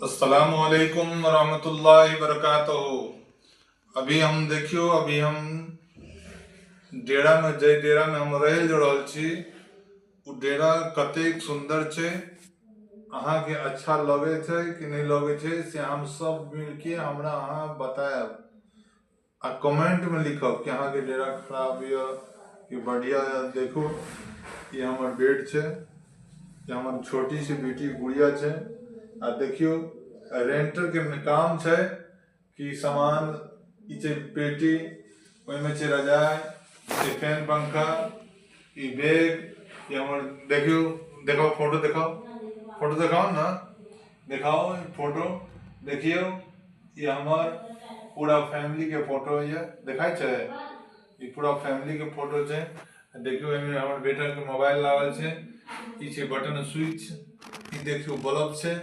अस्सलामुअलैकुम वरहमतुल्लाहि वबरकातुहू। अभी हम देखियो, अभी हम डेरा में, जे डेरा में हम रह रहल छी उ डेरा कतेक सुंदर छै, अहाँ के अच्छा लगे छै कि नहीं लगे छै से हम सब मिलके हमरा अहाँ बतायब आ कमेंट में लिखब कि अहाँ के डेरा खराब ये कि बढ़िया ये। देखो ये हमर बेड छै, ये हमर छोटी सी बेटी गुड़िया छै। आ देखियो रेंटर के काम छै कि सामान ई छै पेटी, ओहिमे छै रजाई, छै फैन पंखा, ई बैग, ई हमर देखियो, देखाओ फोटो, देखाओ फोटो, देखाओ ना, देखाओ फोटो। देखियो ई हमर पूरा फैमिली के फोटो ये देखाई छै, ई पूरा फैमिली के फोटो छै। देखियो एहिमे हमर बेटा के मोबाइल लागल छै, ई छै बटन स्विच, ई देखियो बल्ब छै,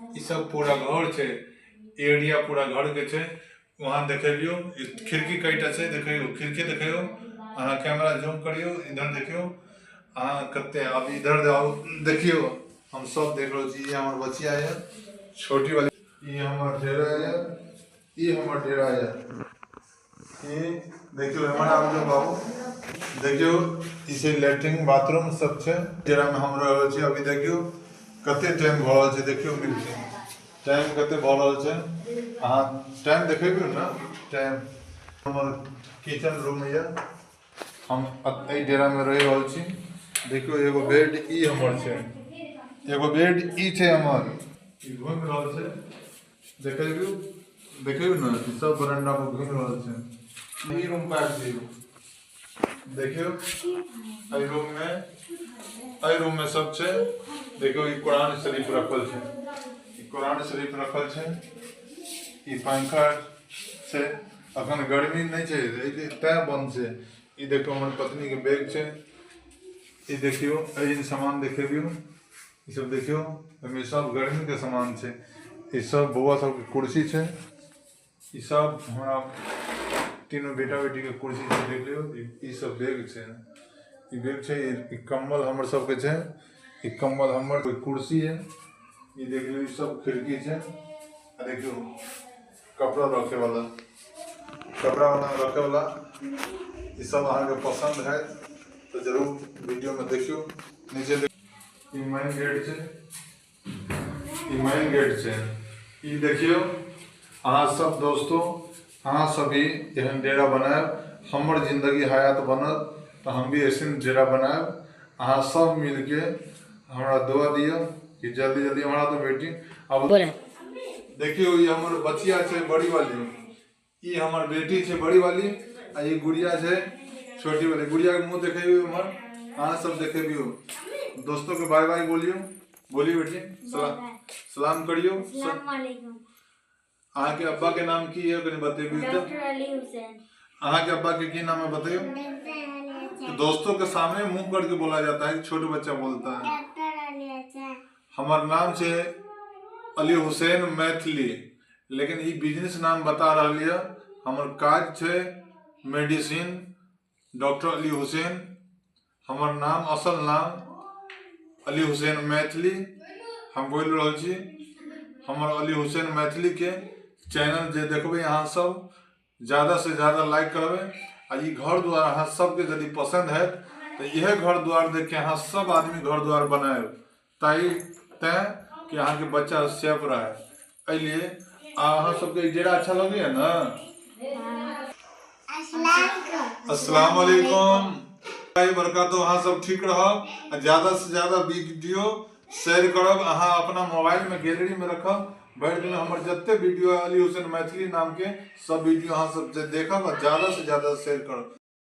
ई सब पूरा घर छै, एरिया पूरा घर के छै। वहाँ देखेबियो खिड़की कईटा छै, देखियो खिड़की, देखियो अहाँ कैमरा जूम करियो, इधर देखियो अहाँ कते। अब इधर जाओ, देखियो हम सब देख रहल छी। ई हमर बचिया ये छोटी वाली, ई हमर डेरा ये, ई हमर डेरा ये। ई देखियो हमर आब जो बाबू, देखियो ई लैट्रिन बाथरूम सब छै डेरा में हम रहल छी। अभी देखियो कते टाइम भऽ रहल छै, देखियो मिलके टाइम कते भऽ रहल छै, अहाँ टाइम देखेबियो ने टाइम। हमर किचन रूम ये, हम एहि डेरा में रहि रहल छी। देखियो एगो बेड ई हमर छै, एगो बेड ई छै हमर, ई घुमि रहल छै, देखेबियो, देखियो ने ई सब बरंडा पर घुमि रहल छै। ई रूम पर आबि जइयो, देखियो एहि रूम में, एहि रूम में सब छै। देखियो ई कुरान शरीफ रखल छै, ई कुरान शरीफ रखल छै, ई पंखा छै, अखन गर्मी नहीं छै तैं बंद छै। ई देखियो हमर पत्नी के बैग छै, ई देखियो एहि सामान देखेबियो, ई सब देखियो एहिमे सब गर्मी के सामान छै। ई सब बौआ सबके कुर्सी छै, ई सब हमरा तीनों बेटा बेटी के कुर्सी छै। देख लियो ई सब बैग छै, ई बैग छै, ई कम्बल हमर सबके छै, ई कम्बल हमर कुर्सी है। ई देख लियो ई सब खिड़की छै। आ देखियो कपड़ा रखे वाला, कपड़ा वाला रखे वाला। ई सब अहाँ के पसंद है तो जरूर वीडियो में देखियो। नीचे ई मेन गेट छै, ई मेन गेट छै। ई देखियो अहाँ सब दोस्तों, अहाँ सब भी एहन डेरा बनायब, हमर जिंदगी हयात बनत तो हम भी ऐसे डेरा बनायब। अहाँ सब मिलके हमरा दुआ दिअ कि जल्दी जल्दी हमरा तो बेटी अब देखियो ई हमर बचिया छै बड़ी वाली, ई हमर बेटी छै बड़ी वाली, आ ई गुड़िया छै छोटी वाली। गुड़िया के मुंह देखेबियो हमर, अहाँ सब देखेबियो। दोस्तों के बाय बाय बोलियो, बोलियो बेटी, सलाम सलाम करियो। अहाँ के अब्बा के नाम की है कनी बतेबियो तो? डॉक्टर अली हुसैन। अहाँ के अब्बा के की नाम है बताइयो? तो दोस्तों के सामने मुंह करके बोला जाता है, छोटे बच्चा बोलता है। डॉक्टर अली हुसैन। हमर नाम छै अली हुसैन मैथिली, लेकिन ई बिजनेस नाम बता रहल यऽ। हमर काज छै मेडिसिन, डॉक्टर अली हुसैन हमर नाम, असल नाम अली हुसैन मैथिली हम बोलि रहल छी। हमर अली हुसैन मैथिली के चैनल जे देखबै अहाँ सब ज़्यादा से ज़्यादा लाइक करबै। आ ई घर द्वार अहाँ सबके यदि पसंद हैत तऽ इएह घर द्वार देख के अहाँ सब आदमी घर द्वार बनायब, ताहि तैं कि अहाँके बच्चा सेफ रहे। एहि लिए अहाँ सबके ई डेरा अच्छा लगैया ने? अस्सलाम वालेकुम बरकत। अहाँ सब ठीक रहब आ ज़्यादा से ज़्यादा वीडियो शेयर करब। अहाँ अपना मोबाइल में गैलरी में रखब, भरि दिन हमर जते वीडियो अली हुसैन मैथिली नाम के सब वीडियो अहाँ सब देखब आ ज़्यादा से ज़्यादा शेयर करब।